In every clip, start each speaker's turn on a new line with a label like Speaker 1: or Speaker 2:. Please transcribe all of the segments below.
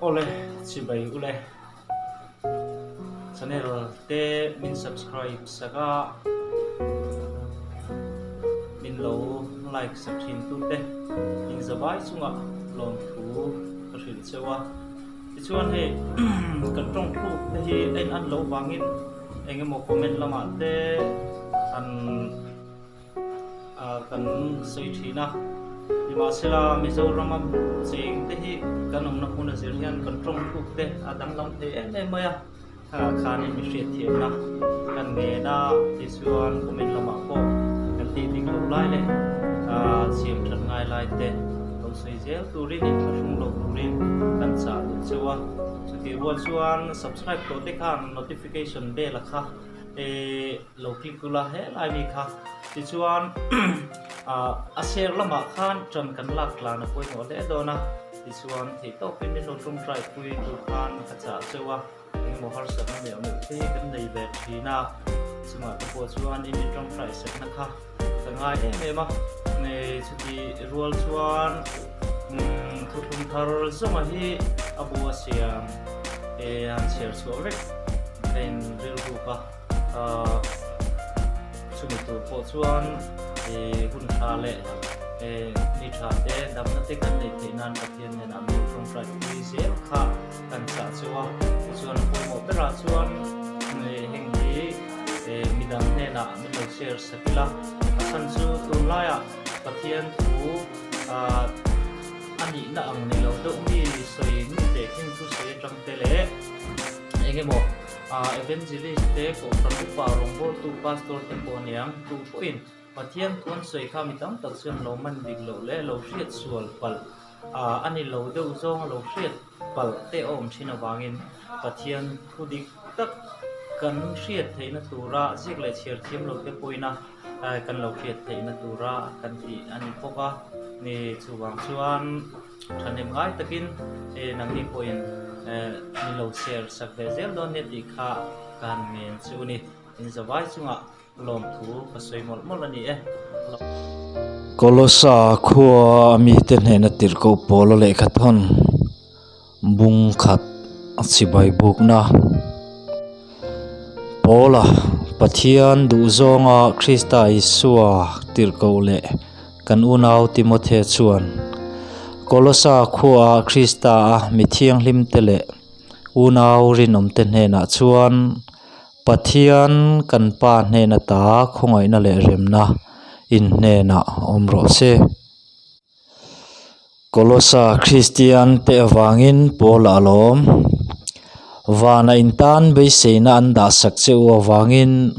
Speaker 1: Awle chibai ule channel te min subscribe sak a min lo like sak thin tu te in zavai chungah lawmthu ka hrilh cheu a tichuan hei kan tawng thluk te hi a in an loh vangin eng emaw comment lamah te an kan sawi thin a nimahsela Mizorama cheng te hi kan awmna hmun a zir hian kan tawng thluk te a danglam thei em em mai a thlalak khanin mi hriatthiamna kan ngen a tichuan comment lamah pawh kan tih dik loh lai leh siam that ngai lai te lo sawi zel turin inthlahrung loh turin kan chah duh cheu a chutih rual chuan subscribe tawh te khan notification bell a kha e lo click ula helai mi kha tichuan a share lamah khan tan kan lak tlan a pawimawh hle dawn a tichuan theih tawpin min lo tawngtai pui tur khan ka chah cheu a engemaw harsatna neuh neuh te hi kan nei ve thin a chungah te pawh chuan i mi tawngtai satna kha ka ngai em em a chuti rual chuan thuthlung thar zawnga hi a bu a siam e han chhiar chhuah vek a in rilruk a chumi tur pawh chuan hun tha leh ni tha te damna te kan neih theih nan Pathian nen a mi tawngtai pui zel kha kan chah chu a tichuan a pawimawh berah chuan heng hi midang hnenah min lo share sak ila a chhan chu tunlaiah Pathian thu a nihna ang ni lo deuh mi sawi mi teh khin thu sawi atang te leh eng emaw evangelist te kohhran upa rawngbawltu pastor te pawh aniang tu pawhin Pathian thu an sawi kha mi tam tak chuan lo man dik loh leh lo hriat sual palh a ni lo deuh zawng a lo hriat palh te a awm thin avangin Pathian thu dik tak kan hriat theihna tura ziak leh chhiar thiam lo te pawhin a kan lo hriat theihna tura kan tih a ni bawk a ni chuvang chuan thahnem ngai takin nangni pawhin min lo share sak ve zel dawn nia tih kha ka han ngen chu a ni inzavai chungah. Lawmthu ka sawi mawlh mawlh a ni e.
Speaker 2: Kolosa khua a mite hnena tirhkoh pawl a lehkha thawn bung khat a chibai bukna Pawla Pathian duhzawnga Krista Isua tirhkoh leh kan unau Timothea chuan Kolosa khua a Krista a mithianghlimte leh unau rinawmte hnenah chuan Pathian kan Pa hnen ata khawngaihna leh remna in hnenah awm rawh se. Kolosa Kristian te avangin Paula a lawm. Vana in tan beiseina an dahsak che u avangin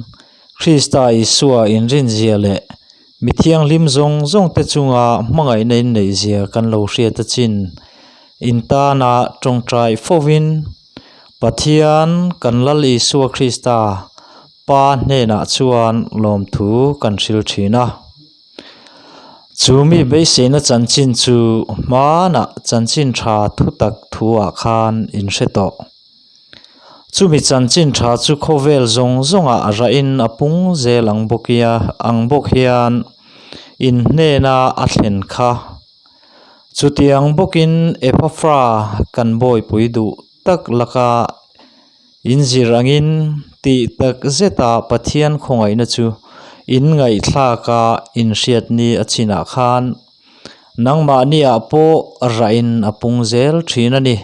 Speaker 2: Krista Isua inrinzia leh mi thianghlim zawng zawng te chunga hmangaihna in neihzia kan lo hriat achin in tana tawngtai fovin Pathian kan Lal Isua Krista Pa hnenah chuan lawmthu kan hril thin a. Chu mi beiseina chanchin chu hmanah chanchin tha thutak thuah khan in hre tawh. Chumi chanchin tha chu khawvel zawng zawngah a rahin a pung zel ang bawk ang bawk hian in hnena a thlen kha. Chutiang bawkin Ephafra kan bawipui duh tak laka inzir angin tih tak zeta Pathian khawngaihna chu in ngaihthlaka inhriatni a chinah khan nangmahniah pawh rahin a pung zel thin a ni.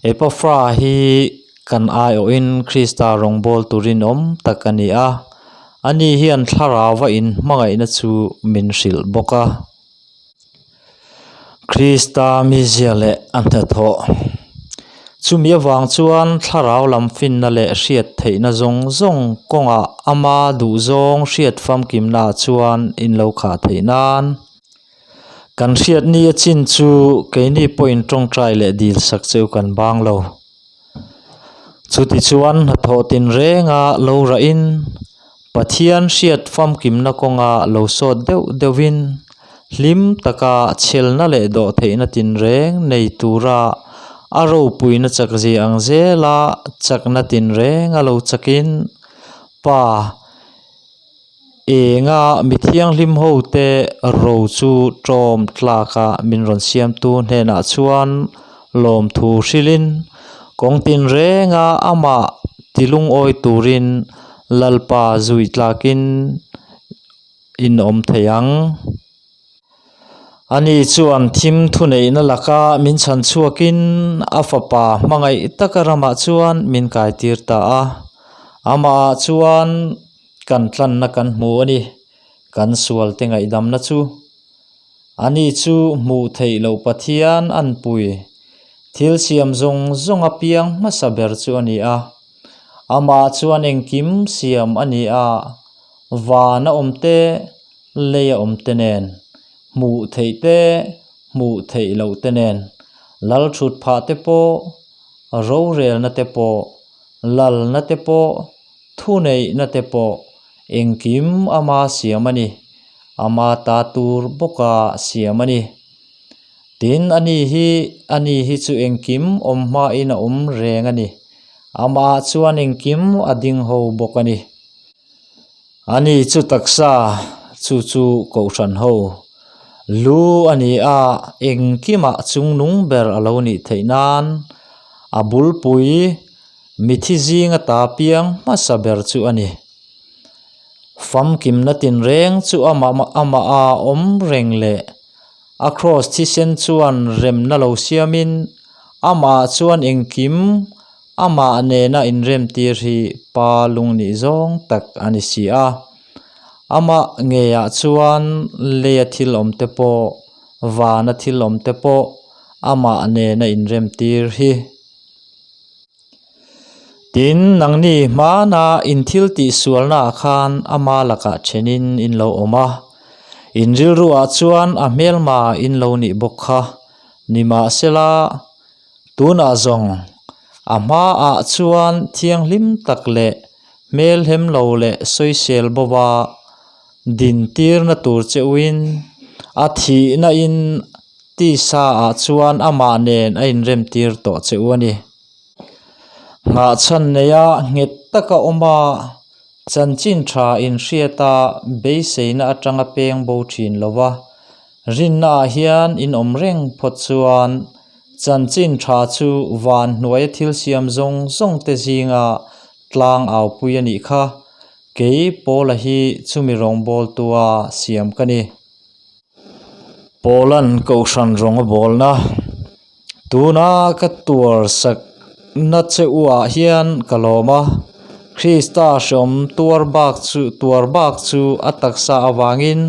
Speaker 2: Ephafra hi kan aiawhin Krista rawngbawltu rinawm tak a ni a, ani hian thlarauva inhmangaihna chu min hrilh bawk a. Krista mizia leh a hnathawh chumi avang chuan thlarau lam finna leh hriat theihna zawng zawng kawngah ama duhzawng hriat famkimna chuan in lo khah theih nan. Kan hriat ni a chin chu keini pawhin tawngtai leh dil sak cheu kan bang lo. Chutichuan hnathawh tinrenga lo rahin Pathian hriat famkimna kawnga lo sawt deuh deuhin hlim taka chhelna leh dawhtheihna tinreng nei tura a ropuina chakzia ang zela chakna tinrenga lo chakin Pa Enga mi thianghlim ho te ro chu tawm tlaka min rawn siamtu hnenah chuan. lawmthu hrilhin kawng tinrenga amah tilungawi turin Lalpa zui tlakin in awm thei ang. Ani chuan thim thuneihna laka min chhan chhuakin a fapa hmangaih taka ramah chuan min kaitir ta a. Amahah chuan kan tlanna kan hmu a ni, kan sualte ngaihdamna chu. Ani chu hmuh theih loh Pathian an pui, thil siam zawng zawng a piang hmasa ber chu a ni a. Amah chuan engkim siam a ni a, van a awm te, lei a awm te nen, hmuh theih te, hmuh theih loh te nen, lal thut phah te pawh, rorelna te pawh, lalna te pawh, thuneihna te pawh engkim ama siam a ni, ama ta tur bawka siam a ni. Tin, ani hi, ani hi chu engkim awm hmain a awm reng a ni, amah chuan engkim a ding ho bawk a ni. Ani chu taksa, chu chu Kohhran ho lu a ni a, engkimah chungnung ber a lo nih theih nan a bulpui mithi zinga ta piang hmasa ber chu a ni. Famkimna tinreng chu amah amah a awm reng leh a kraws thisen chuan remna lo siamin amah chuan engkim Amah nena inremtir hi pa lungnih zawng tak a ni si a. Amah ngeiah chuan leia thil awm te pawh, vana thil awm te pawh amah nena inremtir hi. Tin, nangni hmana in thil tihsualnaah khan ama lakah thenin in lo awm a, in rilruah chuan a hmelma in lo nih bawk kha. Nimahsela, Tunah zawng, a hmaah chuan thianghlim tak leh hmelhem lo leh sawisel bova dintirna tur che uin a thihna in tisa ah chuan amah nen a inremtir tawh che u a ni. Nghahchhan neia nghet taka awm a, chanchin tha inhriata beiseina atanga peng bo thin lova Rinna ah hian in awm reng phawt chuan chanchin tha chu van hnuaia thil siam zawng zawng te zinga tlang au pui a nih kha. Kei Paula hi chumi rawngbawltua siam ka ni. Paula'n Kohhran rawng a bawlna Tuna ka tuar sak na che u ah hian ka lawm a, Krista hreawm tuar bak chu tuar bak chu a taksa avangin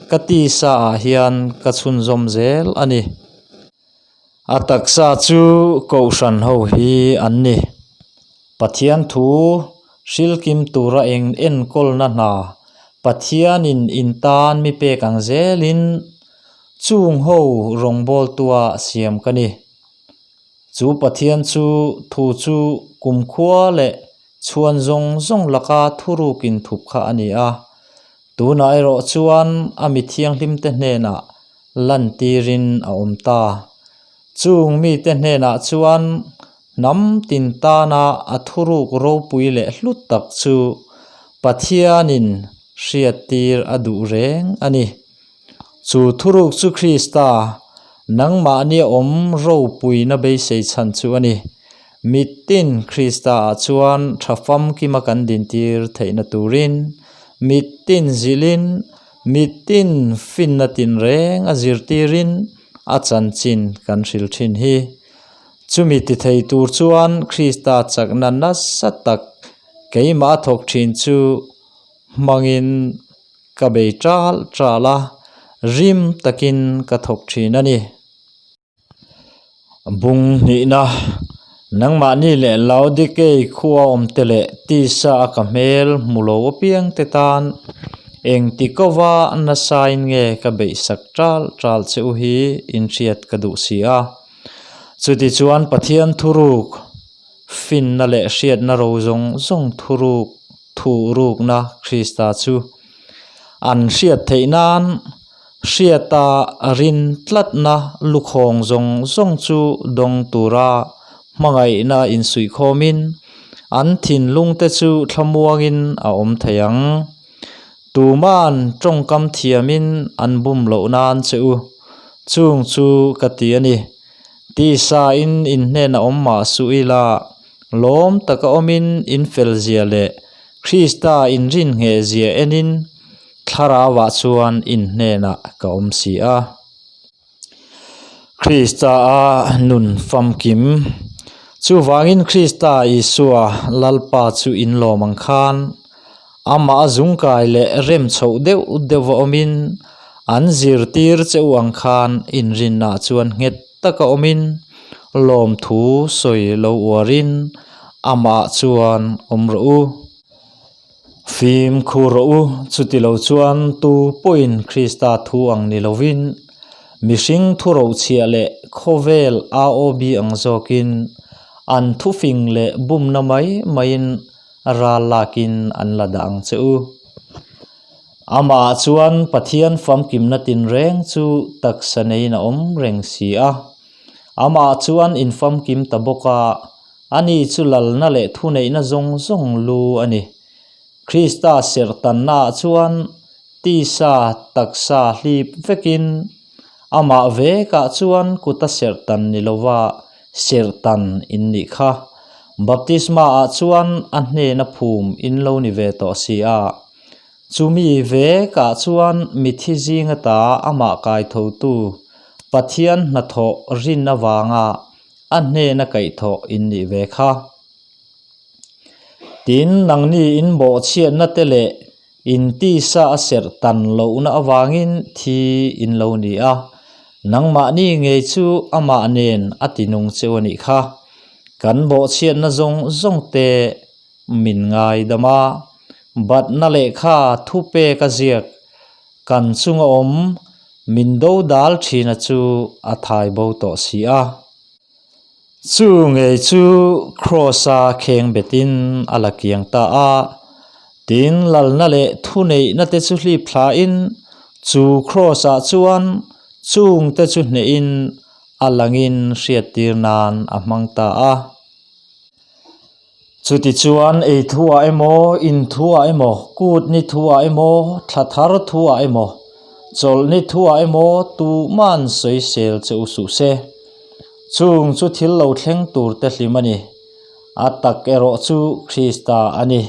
Speaker 2: ka tisa ah hian ka chhunzawm zel a ni. A taksa chu Kohhran ho hi an ni. Pathian thu hrilkim tura eng enkawlna hna Pathianin in tan mi pek ang zelin Chung ho rawngbawltua siam ka ni. Chu Pathian chu thu chu kumkhua leh chhuan zawng zawng laka thuruk inthup kha a ni a. Tunah erawh chuan a mi thianghlimte hnenah lantirin a awm ta. Chung mite hnenah chuan hnam tin tana a thuruk ropui leh hlu tak chu Pathianin hriattir a duh reng a ni. Chu thuruk chu Krista, nangmahnia awm ropuina beisei chhan chu a ni. Mitin Krista-ah chuan tha famkima kan dintir theihna turin, mitin zilhin, mitin finna tinreng a zirtirin a chanchin kan hril thin hi. Chumi ti thei tur chuan Krista chakna nasa tak keimah a thawk thin chu hmangin, Ka bei ṭal ṭal a, rim takin ka thawk ṭhin a ni. Bung hnihna, Nangmahni leh Laodikei khua awmte leh tisa a ka hmel hmu lo apiangte tan engti kova nasain nge ka beihsak ṭal ṭal che u hi inhriat ka duh si a. Chutichuan Pathian thuruk, finna leh hriatna ro zawng zawng thuruk, Thu rukna Krista chu an hriat theih nan hriata rin tlatna lukhawng zawng zawng chu dawng tura hmangaihna insuihkhawmin an thinlungte chu thlamuangin a awm thei ang. Tuman tawngkam thiamin an bum loh nan che u, chung chu ka ti a ni. Tisa-in in hnenah awm mah suh ila, lawm taka awmin in felzia leh Krista inrin nghehzia enin Thlarauah chuan in hnenah ka awm si a. Krista-a nun famkim. Chuvangin Krista Isua Lalpa chu in lawm ang khan, amah a zungkai leh rem chhoh deuh deuh a awmin, an zirtir che u ang khan inrinna chuan nghet taka awmin, lawmthu sawi lo uarin amah chuan awm rawh u. Fimkhur rawh u, chuti lo chuan tu pawhin Krista thu ang ni lovin, mihring thu rochhiah leh khawvel AOB ang zawkin an thufing leh bumna mai maiin ral lakin an la dah ang che u. Amah chuan Pathian famkimna tinreng chu taksa neiin a awm reng si a. Amah chuan infamkim ta bawk a, Ani chu lalna leh thuneihna zawng zawng lu a ni. Krista serhtannaah chuan tisa taksa hlip vekin amah vekah chuan kuta serhtan ni lova serhtan in nih kha. Baptisma-ah chuan a hnena phum in lo ni ve tawh si a. Chumi vekah chuan mithi zinga ta amah kaithotu Pathian hnathawh rin avanga a hnena kaihthawh in nih ve kha. Tin, nangni in bawhchhiatna te leh in tisa a serh tan lohna avangin thi in lo ni a, nangmahni ngei chu amah nen a tinung cheu a nih kha. Kan bawhchhiatna zawng zawng te min ngaidam a, batna lehkha thupek a ziak Kan chunga awm min do dal thina chu a thai bo tawh si a. Chu ngei chu Kraws-a kheng betin a la kiang ta a, tin lalna leh thuneihna te chu hlip thlain chu Kraws-ah chuan chungte chu hnehin a langin hriattir nan a hmang ta a. Chutichuan ei thuah emaw, in thuah emaw, kut ni thuah emaw, thla thar thuah emaw, chawlh ni thuah emaw tuman sawisel che u suh se. Chung chu thil lo thleng tur te hlim a ni. A tak erawh chu Krista a ni.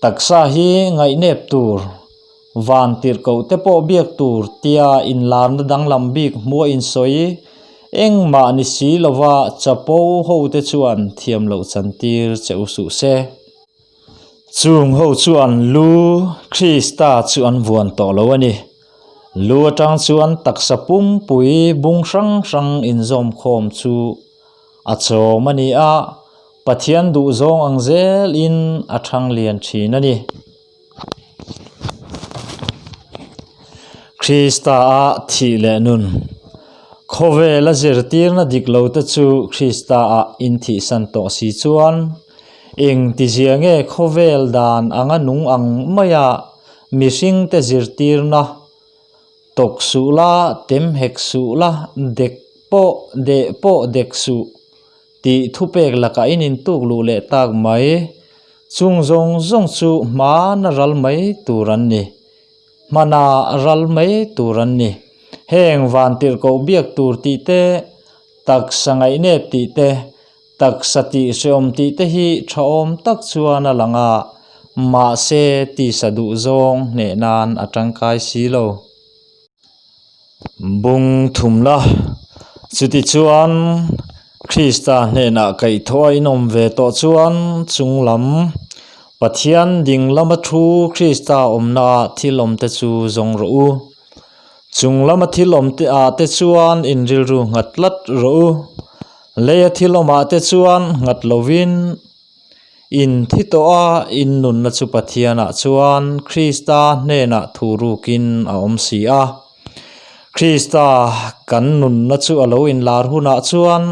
Speaker 2: Taksa hi ngaihnep tur, Van tirhkoh te pawh biak tur tia inlarna danglam bik hmuh a insawi engmah ni si lova chapo ho te chuan thiam loh chantir che u suh se. Chung ho chuan lu Krista chu an vuan tawh lo a ni. Lu atang chuan taksa pumpui bung hrang hrang inzawmkhawm chu a chawm a ni a, Pathian duhzawng ang zelin a thang lian thin a ni. Krista-a thih leh nun. Khawvela zirtirna dik lo te chu Krista-ah inthihsan tawh si chuan engtizia nge khawvel dan anga nung ang maia mihringte zirtirna tawk suh la, tem hek suh la, dek pawh deh pawh dek suh tih thupek lakah in intuk luh leh tak mai. Chung zawng zawng chu hmana ral mai tur an ni. Hmana ral mai tur an ni. Heng vantirhkoh biak tur tih te, taksa ngaihnep tih te, taksa tih hreawm tih te hi thahawm tak chuan a lang a, mahse tisa duh zawng hneh nan a tangkai si lo. Bung thumna Chutichuan Krista hnenah kaihthawh a inawm ve tawh chuan chunglam Pathian ding lama thu Krista awmnaah thil awmte chu zawng rawh u. Chung lama thil awmte ah te chuan in rilru nghat tlat rawh u. Leia thil awmah te chuan nghat lovin In thi tawh a, in nunna chu Pathianah chuan Krista hnenah thu rukin a awm si a. Krista kan nunna chu a lo inlar hunah chuan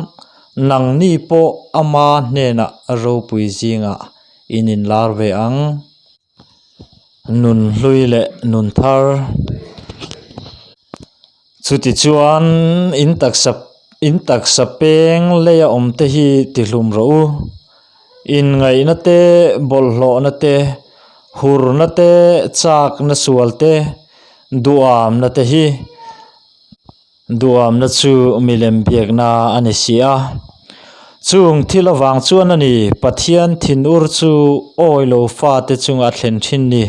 Speaker 2: nangni pawh ama hnenah ropui zingah in inlar ve ang. Nun hlui leh nun thar. Chutichuan in taksa in taksa peng leia awm te hi tihlum rawh u. Inngaihna te, bawlhhlawhna te, hurna te, chakna sual te, duhamna te hi. Duamna chu milem biakna a ni si a. Chung thil avang chuan a ni Pathian thinur chu awi lo fate chunga a thlen thin ni.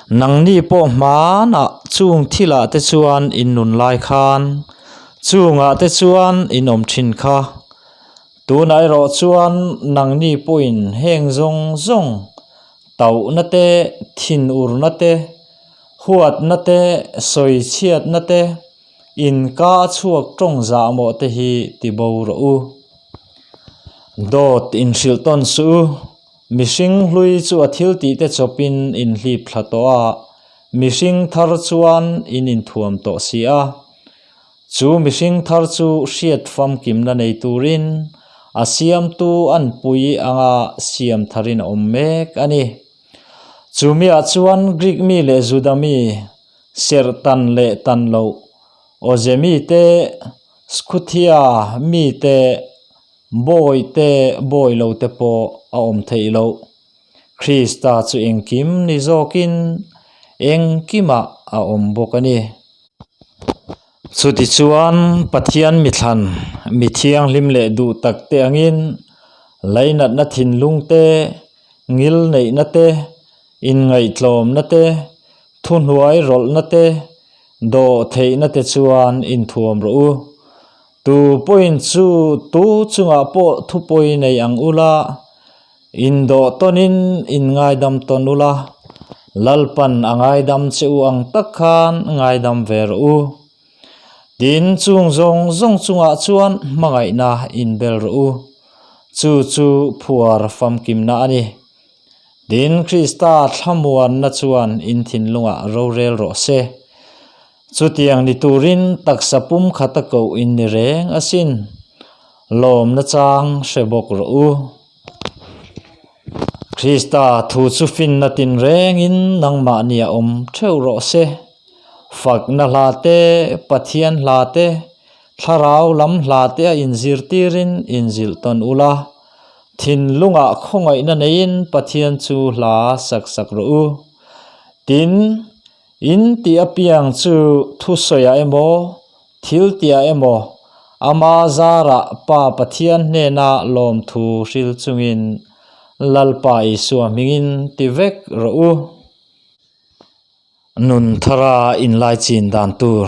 Speaker 2: Nangni pawh hmanah chung thilah te chuan in nun lai khan chungah te chuan in awm thin kha. Tunah erawh chuan nangni pawhin heng zawng zawng tauhna te, thinurna te, huatna te, sawichhiatna te, inka a chhuak tawng zah mawh te hi ti bo rawh u. Dawt inhrilh tawn suh u, mihring hlui chu a thil tih te chawpin inhlip thla tawh a, mihring thar chuan in inthuam tawh si a. Chu mihring thar chu hriat famkimna nei turin a siamtu an pui anga siam tharin a awm mek a ni. Chu miah chuan Greek mi leh Juda mi, serh tan leh tan loh, awze mi te, Scythia mi te, bawi te, bawi lo te pawh a awm theih loh. Krista chu engkim ni zawkin engkimah a awm bawk a ni. Chutichuan, Pathian mithlan, mi thianghlim leh duh tak te angin lainatna thinlung te, ngil neihna te, inngaihtlawmna te, thuhnuai rawlhna te, dawh theihna te chuan inthuam rawh u. Tu pawhin chu tu chungah pawh thupawi nei ang ula, Indawh tawnin in ngaidam tawn ula, Lalpan a ngaidam che u ang tak khan ngaidam ve rawh u. Tin, chung zawng zawng chungah chuan hmangaihna inbel rawh u. Chu chu phuar famkimna a ni. Tin, Krista thlamuanna chuan in thinlungah rorel rawh se. Chutiang ni turin taksa pum khata koh in ni reng asin. Lawmna chang hre bawk rawh u. Krista thu chu finna tinrengin nangmahni a awm theuh rawh se. Fakna hla te, Pathian hla te, thlarau lam hla te a inzirtirin inzilh tawn ula, thinlungah khawngaihna neiin Pathian chu hla sak sak rawh u. Tin, In tih apiang chu thusawiah emaw, thil tiah emaw, ama zarah Pa Pathian hnena lawmthu hril chungin Lalpa Isua hmingin ti vek rawh u. Nun thara inlai chin dan tur.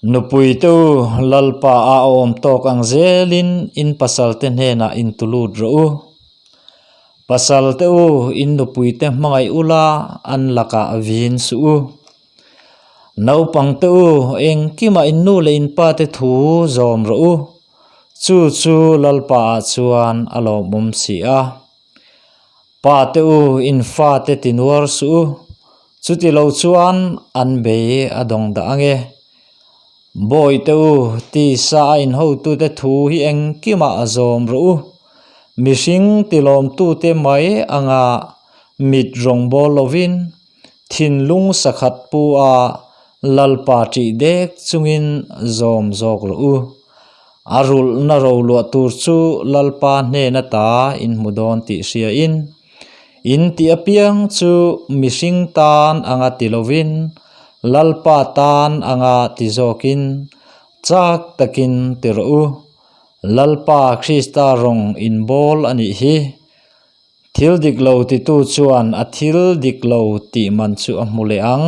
Speaker 2: Nupui te u, Lalpa a awm tawk ang zelin in pasalte hnenah intulut rawh u. Pasal te u, in nupui te hmangaih ula an lakah vin suh u. Naupang te u, engkimah in nu leh in pa te thu zawm rawh u. Chu chu Lalpa ah chuan a lawmawm si a. Pa te u, in fa te tinuar suh u. Chuti lo chuan an bei a dawng dah ange. Bawihte u, tisa a inhotute thu hi engkimah a zawm rawh u. Mihring tilawmtute mai anga mit rawng bawl lovin, thinlung sakhat pu a Lalpa ṭih dek chungin zawm zawk rawh u. A rulhna roluah tur chu Lalpa hnena ta in hmu dawn tih hriain, In tih apiang chu mihring tan anga ti lovin, Lalpa tan anga ti zawkin chak takin ti rawh u. Lalpa Krista rawng inbawl a nih hi. Thil dik lo titu chuan a thil dik lo tih man chu a hmu leh ang.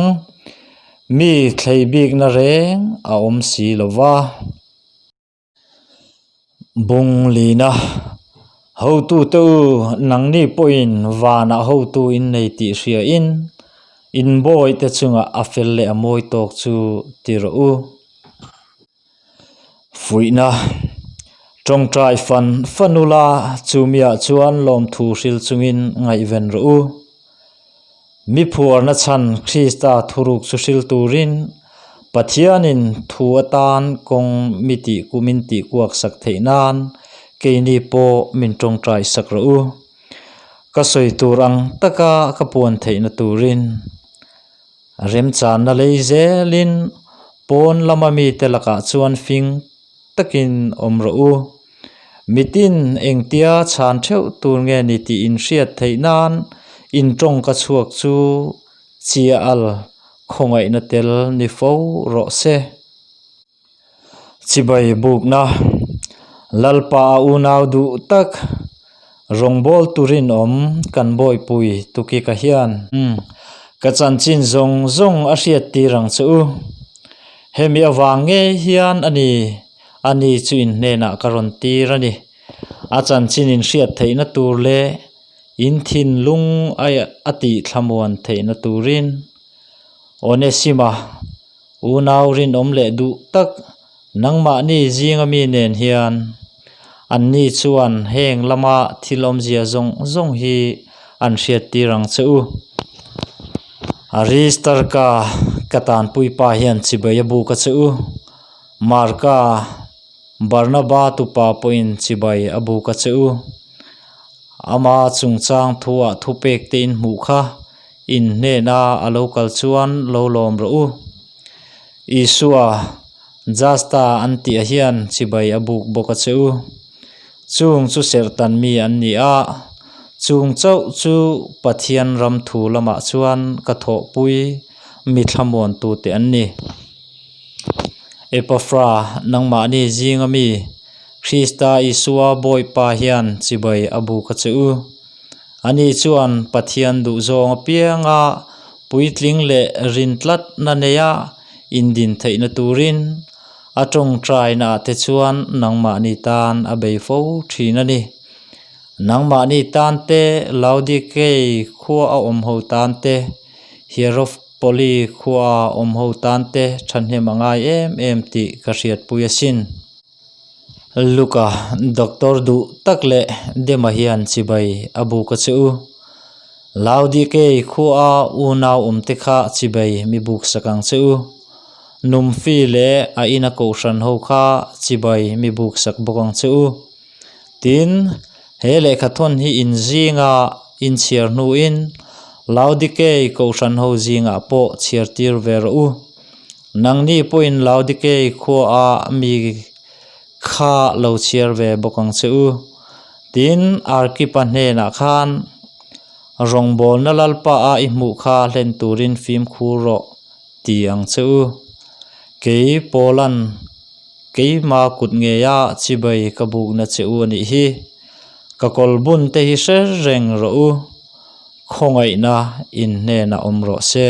Speaker 2: Mi thlei bikna reng a awm si lo va. Bunglina, Hotute u, nangni pawhin vanah hotu in nei tih hriain in bawihte chungah a fel leh a mawi tawk chu ti rawh u. Fuihna, Tawngtai fan fan ula, chumiah chuan lawmthu hril chungin ngaihven rawh u. Mi phuarna chhan Krista thuruk chu hril turin Pathianin thu atan kawng mi tih kumin tih kuak sak theih nan keini pawh min tawngtai sak rawh u. Ka sawi tur ang taka ka puan theihna turin remchanna lei zelin pawn lama mite lakah chuan fing takin awm rawh u. Mitin engtia chhan theuh tur nge ni tih inhriat theih nan intawngka chhuak chu chia al khawngaihna tel ni fo rawh se. Chibai bukna Lalpa a unau duh tak Rawngbâwl turin awm kan bawihpui Tukika hian ka chanchin zawng zawng a hriattir ang che u. Hemi avang ngei hian a ni, ani chu in hnenah ka rawn tir a ni. A chanchin in hriat theihna tur leh in thinlung a tih thlamuan theihna turin Onesima unau rinawm leh duh tak nangmahni zinga mi nen hian anni chuan heng lama thil awmzia zawng zawng hi an hriattir ang che u. Aristarka ka tanpui pa hian chibai a buk a che u. Marka Barnaba tupa pawhin chibai a buk a che u. Ama chungchang thuah thupek te in hmuh kha In hnena a lo kal chuan lo lawm rawh u. Isua, Justa an tih hian chibai a buk bawk a che u. Chung chu serhtan mi an ni a, chung chauh chu Pathian ram thu lamah chuan ka thawhpui mi thlamuantute an ni. Epafra, nangmahni zinga mi, Krista Isua Bawipa hian chibai a buk a che u. Ani chuan Pathian duhzawng apianga puitling leh rin tlatna neia indin theihna turin a tawngtainaah te chuan nangmahni tan a bei fo thin a ni. Nangmahni tan te, Laodikei khua a awm ho tan te, Hieropholi khua a awm ho tan te thahnem a ngai em em tih ka hriatpui asin. Luka doctor duh tak leh Dema hian chibai a buk a che u. Laodikei khua unau awmte kha chibai mi buk sak ang che u. Numfi leh a ina kohhran ho kha chibai mi buk sak bawk ang che u. Tin, he lehkhathawn hi inzinga inchhiar hnuin Laodikei kohhran ho zingah pawh chhiar tir ve rawh u. Nangni pawhin Laodikei khuaah mi kha lo chhiar ve bawk ang che u. Tin, Arkipa hnenah khan, Rawngbawlna Lalpa a i hmuh kha hlen turin fimkhur rawh, ti ang che u. Kei Paula'n keima kut ngeia chibai ka bukna che u a nih hi. Ka kawlbun te hi hre reng rawh u, khawngaihna in hnenah awm rawh se.